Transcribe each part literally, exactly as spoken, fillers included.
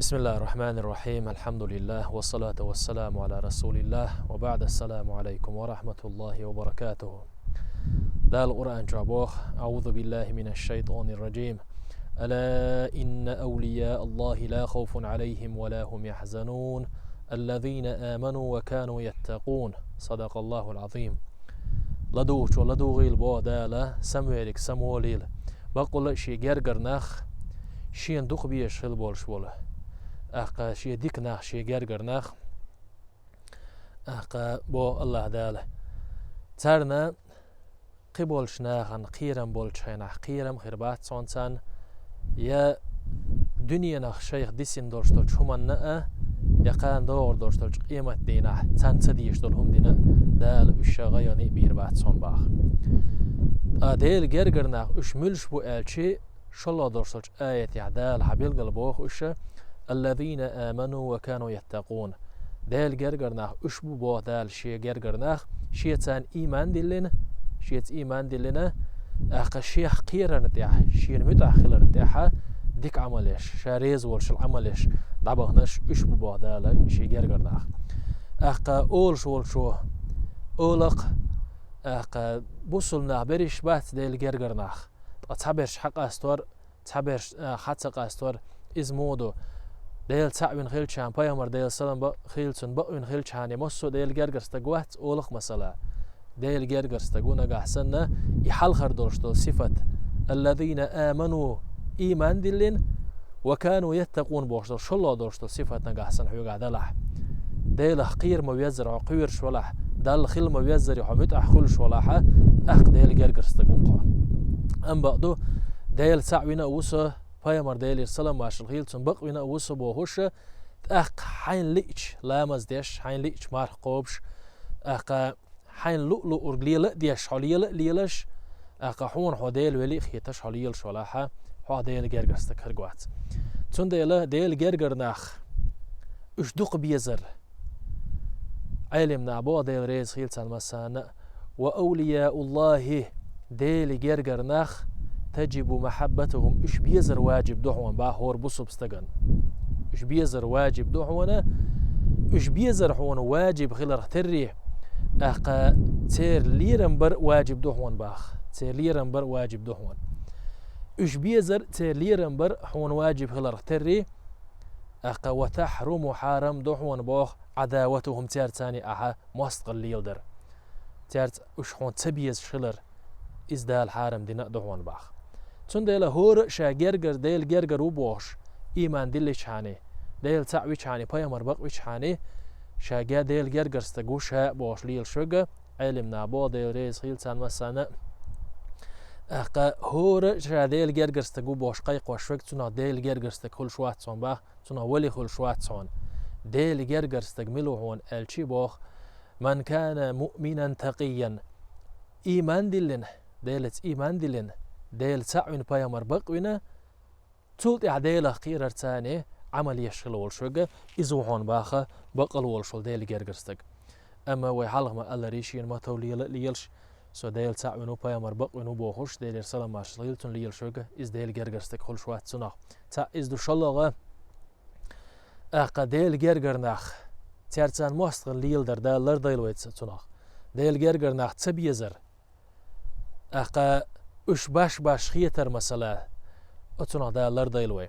بسم الله الرحمن الرحيم. الحمد لله والصلاة والسلام على رسول الله وبعد. السلام عليكم ورحمة الله وبركاته. Дала Къуръан чу боху: أعوذ بالله من الشيطان الرجيم. ألا إن أولياء الله لا خوف عليهم ولا هم يحزنون. الذين آمنوا وكانوا يتقون. صدق الله العظيم. ЛадугӀучо ладугӀийла, боху Дала, Самвелига самволийла. Баккъалла а шен гергара нах, шена дукха безаш хила болуш болу. ТӀаккха шен дика нах, шен гергара нах. ТӀаккха боху АллахӀ Дала. Царна кхин болчу нахана кхерам болчу хенахь кхерам хир бац хьуна царна, я дуьненах шайх дисина долуш долчу хӀуманна а, я кхана догӀур долуш долчу къематдийнахь царна ца дезаш долу хӀума дина а Дала уьш ша гӀайгӀане а бийр бац хьуна боху. Ткъа Делан гергара нах уьш муьлш бу аьлча, шолгӀа долуш долчу аятехь Дала хьан билггал боху уьш: الذين آمنوا وكانوا يتقون. Делан гергара нах уьш бу боху Дала шен гергара нах, шен царна ийман диллина, шеца ийман диллина, тӀаккха шех кхерарна тӀехь, шена муьтӀахь хиларна тӀехь дика Ӏамал еш, ша реза волчул Ӏамал еш дӀабаханаш уьш бу боху Дала шен гергара нах. ТӀаккха олуш волчо олакх, тӀаккха бусулнах берриш бац Делан гергара нах. Ткъа цхьаберш хьакъастор, цхьаберш, а, хьа ца къастор, иза муха ду? Дела цхьаъ вина хилчхьана, пайхамар Делан салам ба-, хилла цунна бакъвина хилчхьана, массо а Делан гергара стаг вац, олакх масала. Делан гергара стаг ву нагахь санна, и хьалхара долуш долу сифат. الذين آمنوا, ийман диллина, وكانوا يتقون бохуш долу, шолгӀа долуш долу сифат нагахь санна хьоьгахь далахь. Делах кхера ма веззара хьо кхоьруш валахь, Далла хила ма веззара хьо муьтӀахь хуьлуш валахь, тӀаккха Делан гергара стаг ву-кх хьо. Амма бакъ ду, Дела цхьаъ вина а ву со, пайхамар Делера салам-маршалла хилла цунна бакъвина а ву со бохуш, тӀаккха хьайна лиъча ламаз деш, хьайна лиъча марха кхобуш, тӀаккха хьайна луъу-луург лела а деш, хьо лела а лелаш, тӀаккха хьуна хьо Дела вели а хеташ, хьо лелаш валахь, хьо Делан гергара стаг хир вац. Цундела Делан гергара нах, уьш дукха безар. Ӏелим наха боху, Дела реза хилла царна массарна а: وأولياء الله, Делан гергара нах, تجب محبتهم, уьш безар ваджиб ду хьуна боху хӀора бусулба стагана. Уьш безар ваджиб ду хьуна, уьш безар хьуна ваджиб хиларх терра, тӀаккха церан лерам бар а ваджиб ду хьуна боху, церан лерам бар а ваджиб ду хьуна. Уьш безар, церан лерам бар а хьуна ваджиб хиларх терра, тӀаккха وتحرم, хьарам ду хьуна боху, عداوتهم, цаьрца цхьаьна ахьа мостагӀалла леладар. Цаьрца уьш хьуна ца безаш хилар, иза Дала хьарам дина а ду хьуна боху. Цундела хӀора а ша гергара, Делан гергара ву бохуш, ийман дилличхьана, Дела цхьаъ вичхьана, пайхамар бакъвичхьана, ша гергара, Делан гергара стаг ву ша а бохуш лелаш верг, Ӏелим наха боху, Дела реза хилла царна массарна а, тӀаккха хӀора а ша Делан гергара стаг ву бохуш кхайкхош верг, цунах Делан гергара стаг хуьлуш вац хьуна боху, цунах вали хуьлуш вац хьуна. Делан гергара стаг мила ву хьуна аьлча боху: من كان مؤمنا تقيا. Ийман диллина, Делаца ийман диллина, Дела цхьаъ вина, пайхамар бакъвина, цул тӀаьхьа Делах кхерарца цхьаьна Ӏамал еш хила волуш верг, иза ву хьуна боху бакъал волуш волу Делан гергара стаг. Амма вай хьалха ма-аллара, шена ма-тов лела а лелаш, со Дела цхьаъ вина ву, пайхамар бакъвина ву бохуш, Делера салам-маршалла хилла цунна, лелаш верг, иза Делан гергара стаг хуьлуш вац цунах. Цхьаъ иза ду, шолгӀа, тӀаккха Делан гергара нах, цаьрца цхьаьна мостагӀалла леладар, Дала лардойла вай цу-, цунах. Делан гергара нах ца безар, тӀаккха уьш баш-баш хетар масала, оцунах Дала лардойла вай.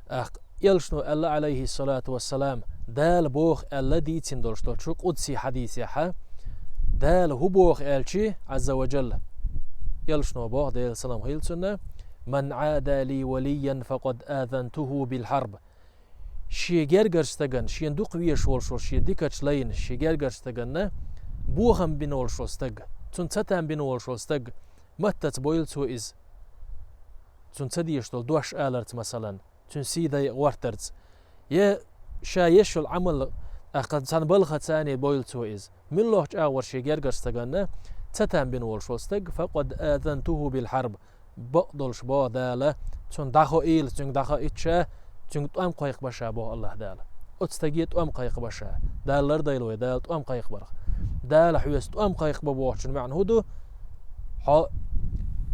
ТӀаккха Элчано аьлла, Ӏалайхиссалату вассалам, Дала боху аьлла дийцина долуш долчу къудси хьадисехь, Дала хӀун боху аьлча, Ӏазза ва Джалла, Элчано боху, Делан салам хилла цунна: من عادى لي وليا فقد آذنته بالحرب. Шен гергара стагана, шена дукха везаш волуш волу шен дикачу лайна, шен гергара стаганна бохам бина волуш волу стаг, цунна цатам бина волуш волу стаг, маттаца бойла цо иза, цунна ца дезаш долу дош аларца, масалан, цуьнан сий дайа гӀортарца, я ша еш йолу Ӏамал, тӀаккха цхьана балхаца цхьаьна бойла цо иза. Муьлххачу агӀор шен гергара стаганна цатам бина волуш волу стаг, فقد آذنته بالحرب, бакъдолуш боху Дала, цунна дӀахоийла, цуьнга дӀахоуьйтуш, цуьнга тӀом кхайкхабаш боху АллахӀ Дала. Оцу стаге тӀом кхайкхабаш. Дала лардойла вай, Дала тӀом кхайкхабарх. Дала хьоьца тӀом кхайкхабо бохучун маьӀна хӀун ду? Хьо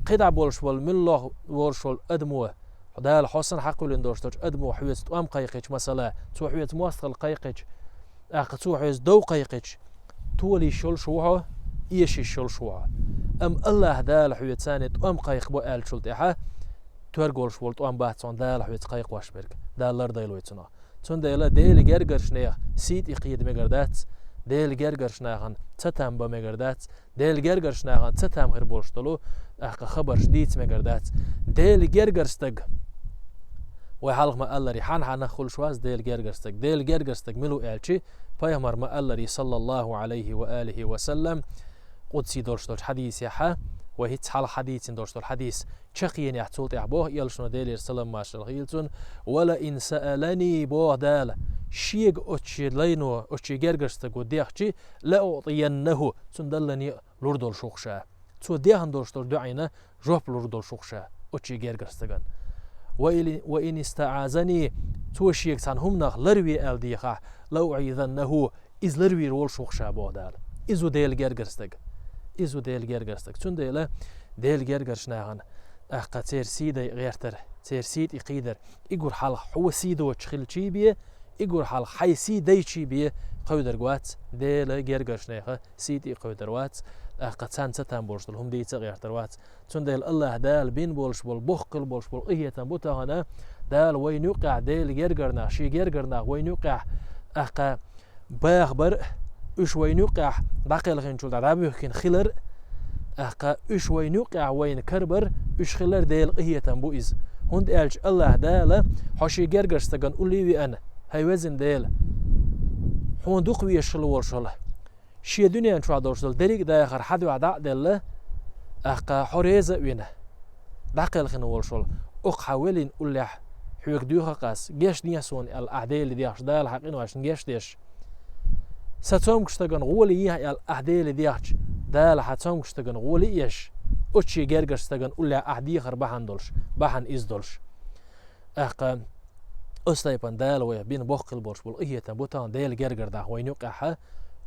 кхидӀа болуш волу, муьлхха волуш волу адамо Дала хьо санна хьакхоьллина долуш долчу адамо хьоьца тӀом кхайкхича, масала, цо хьоьца мостагӀалла кхайкхича, тӀаккха цо хьоьца дов кхайкхича, тола йиш йолуш ву хьо, эша йиш йолуш ву хьо. Амма АллахӀ Дала хьоьца царна тӀом кхайкхабо аьллачул тӀаьхьа, тоьрга волуш волу тӀом бац хьуна Дала хьоьца кхайкхош берг. Дала лардойла вай цунах. Цундела Делан гергарчу нехан сий тӀе кхеда мегар дац, Делан гергарчу нахана цатам бан мегар дац, Делан гергарчу нахана цатам хир болуш долу, тӀаккха хабарш дийца мегар дац. Делан гергара стаг. Вай хьалха ма-аллара, хьан-хьанах хуьлуш вац Делан гергара стаг. Делан гергара стаг мила ву аьлча, пайхамар ма-аллара, саллаллаху Ӏалайхи ва алихи ва саллам, къудсий долуш долчу хьадисехьа, вай хӀинцца хьалха хьадийцина долуш долу хьадис, чаккхенехь цул тӀаьхьа боху элчано, Делера салам-маршалла хуьлда цунна: «Ва ла ин саалани», боху Дала, шега оцу шен лайно, оцу шен гергара стаго дехча, «ла уътияннаху», цунна даллалц лур долуш ву-кх ша. Цо дехна долуш долу дуьхьа жоп лур долуш ву-кх ша оцу шен гергара стагана. «Ва ин, ва ин истаӀазани», цо шега цхьана хӀуманах ларве аьлла дехахь, «ла уӀизаннаху», иза ларвийр волуш ву-кх ша, боху Дала. Иза ву Делан гергара стаг. Иза ву Делан гергара стаг. Цундела Делан гергарчу нахана, тӀаккха церан сий дай гӀертар, церан сий тӀе кхийдар, и гур хьалха хьо сий доцуш хилчий бен, и гур хьалха хьайн сий дайчий бен кхевдарг вац, Делан гергарчу нехан сий тӀе кхевдар вац, тӀаккха царна цатам болуш долу хӀума дийца а гӀертар вац. Цундела АллахӀ Дала бина болуш болу, боккха хила болуш болу къинхетам бу тахана, Дала вайна юккъехь Делан гергара нах, шен гергара нах вайна юккъехь, тӀаккха бахабар а, уьш вайна юккъехь дӀакхелхинчул тӀаьхьа дӀабуьхкина хилар а, тӀаккха уьш вайна юккъехь вайна карабар а, уьш хилар Делан къинхетам бу иза. ХӀунда аьлча АллахӀ Дала, хьо шен гергара стагана уллий веана, хӀай везан Дела, хьуна дукха везаш хила волуш волу, шен дуьнен чохь долуш долу дерриг а дахар хьан дуьхьа дӀа а делла, тӀаккха хьо реза а вина, дӀакхелхина волуш волу, окху хьан велин уллехь хьоьга доьху-кх ас, гечдехьа суна аьлла, ахь Деле дехча, Дала хьан къиношна гечдеш. Сан цомгуш стагана гӀоле ехьа аьлла, ахь Деле дехча, Дала хьан цомгуш стагана гӀоле а еш, оцу шен гергарчу стагана уллехь ахь дехар бахьана долуш, бахьана иза долуш. ТӀаккха оцу тайпана Дала вайх бина боккха хила болуш болу къинхетам бу тахана Делан гергара нах вайна юккъехьа,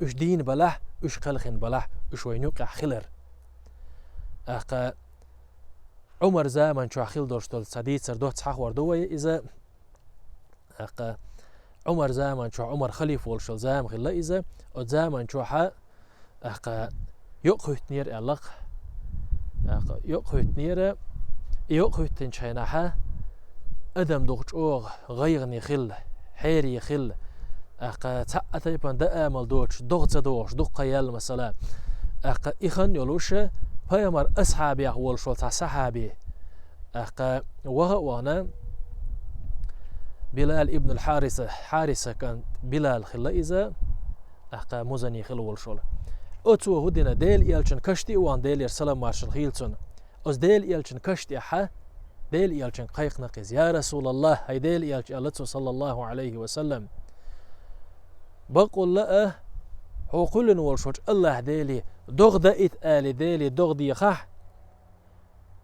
уьш дийна балахь, уьш кхелхина балахь, уьш вайна юккъехь хилар. ТӀаккха Ӏумар заман чохь хила долуш долу цхьа дийцар доцца хьахор ду вай иза. ТӀаккха Ӏумар заман чохь, Ӏумар халифа волуш йолу зама хилла иза, оцу заман чохьа, тӀаккха йокъахӀуьттинера аьлла-кх. ТӀаккха йокъахӀуьттинера, и йокъахӀуьттинчу хенахьа адам дукха чӀогӀа гӀайгӀане хилла, хьере хилла, тӀаккха цхьа а тайпана даа амал доцуш, догӀа ца догӀуш, дуккха яьлла масала. ТӀаккха и хан йолуш, пайхамар асхьабех волуш волу цхьа сахьаби, тӀаккха ваха а вахана, Билал ибн ал-Хьариса, Хьариса кӀант Билал хилла иза, тӀаккха музани хила волуш волу. Оцо хӀун дина, Делан элчан каш тӀе а вахана, Делера салам-маршалла хуьлда цунна. Оцу Делан элчан каш тӀехьа, Делан элчанга кхайкхина-кх иза: «Я Расулаллах, хӀай Делан элча», аьлла цо, саллаллаху Ӏалайхи ва саллам. «Бакъулла а, хьо кхоьллина волуш волчу АллахӀ Деле догӀа даийта али, Деле догӀа дехахь,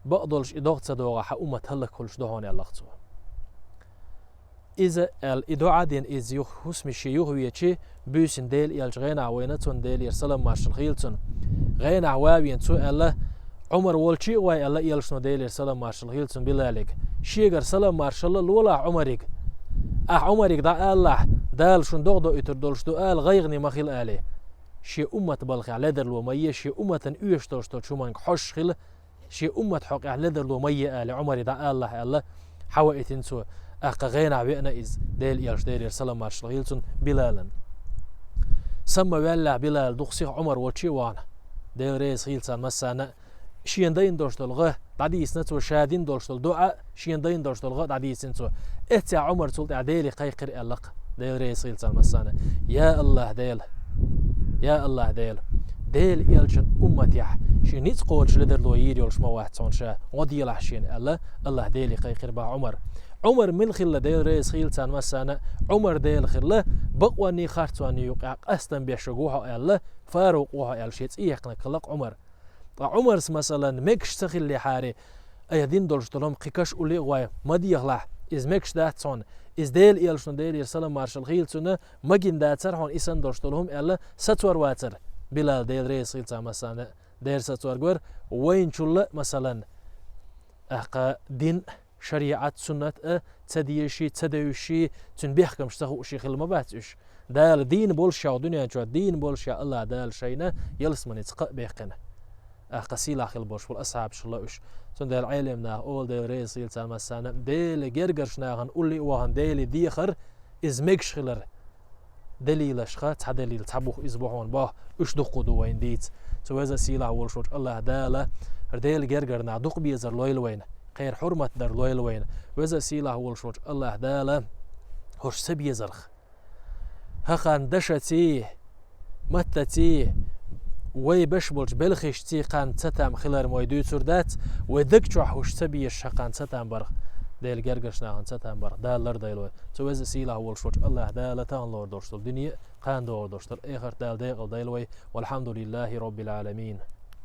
бакъдолуш и догӀа ца догӀахь, хьан уммат хӀаллакьхуьлуш ду хьуна», аьлла-кх цо. Иза аьлла, и доӀа а дина, иза юха хӀусаме шен юхавеъча, буьйсанна Делан элча гӀенахь вайна, цунна Делера салам-маршалла хуьлда цунна. ГӀенахь ван а веана, цо аьлла: «Ӏумар волчу а гӀой», аьлла элчано, Делера салам-маршалла хуьлда цунна, Билалига. «Шегара салам-маршалла лолахь Ӏумарига. Ахь Ӏумарига дӀаалалахь, Дала шуна догӀа доуьйтур долуш ду ала, гӀайгӀане ма хила али. Шен уммат балхехь ледарло ма е, шен умматана оьшуш долуш долчу хӀуманга хьожуш хила, шен уммат хьокъехь ледарло ма е али, Ӏумаре дӀаалалахь», аьлла, хьаваийтина цо. ТӀаккха гӀенахь веана иза, Делан элча, Делера салам-маршалла хуьлда цунна, Билална. Самма ваьллехь Билал дукха сиха Ӏумар волчу а вахана, Дела реза хуьлда царна массарна а, шена дайна долуш долу гӀа дӀадийцина цо, ша дина долуш долу доӀа, шена дайна долуш долу гӀа дӀадийцина цо. Эццехь Ӏумар цул тӀаьхьа Деле кхайкхира аьлла-кх, Дела реза хуьлда царна массарна: «Я АллахӀ Дела! Я АллахӀ Дела! Делан элчан умматехь шен ницкъ кхочуш ледарло йийр йолуш ма вац хьуна ша, гӀо делахь шена», аьлла, АллахӀ Деле кхайкхира боху Ӏумар. Ӏумар мила хилла, Дела реза хуьлда царна массарна а? Ӏумар Дела хилла, бакъонний, харцонний юкъахь къастам беш верг ву хьо аьлла, фарукъ ву хьо аьлла, шен цӀе яьккхинарг хилла-кх Ӏумар. Ткъа Ӏумарс, масалан, мегаш ца хиллехьара, айхьа дина долуш долу хӀума кхин каш улле а гӀой ма дехалахь, иза мегаш дац хьуна, иза Делан элчано, Делера салам-маршалла хуьлда цунна, ма гина дацара хьуна и санна долуш долу хӀума аьлла, сацор вацара Билал, Дела реза хуьлда царна массарна а? Дера сацорг вара, вайначул а, масалан, тӀаккха дин а, шариӀат, суннат а ца дезаш, ца девзаш, цуьнан бехкамаш ца хууш хилла ма бац уьш. Дала дийна болуш йолу дуьнен чохь, дийна болуш йолу АллахӀ Дала шайна ялсаманица кхаъ а баьккхина. Ахь кхин сийлахь хилла болуш болу асхьабаш хилла уьш. Цундела Ӏелам наха олу, Дела реза хуьлда царна массарна, Делан гергарчу нахана улле а вахана Деле дехар, иза мегаш хилар, далилашха цхьа далил, цхьа бух иза бу хьуна боху, уьш дуккха ду вайна дийца. Цу веза сийлахь волуш волчу АллахӀ Дала Делан гергара нах дукха безар лойла вайна, кхеран хьурмат дар лойла вайна. Веза сийлахь волуш волчу АллахӀ Дала хӀорш ца безарх, хӀокхарна дашаций, маттаций, вай беш болчу белхашций кхарна цатам хилар ма вай дуьйцур дац, вай даг чохь хӀорш ца безаш хӀокхарна цатам барх, Делан гергарчу нахана цатам барх Дала лардойла вай. Цу веза сийлахь волуш волчу АллахӀ Дала тахана лардолуш долу дуьне а, кхана догӀур долуш долу эхарт Дала декъала дойла вай. Валхьамдулиллахи роббил Ӏаламин.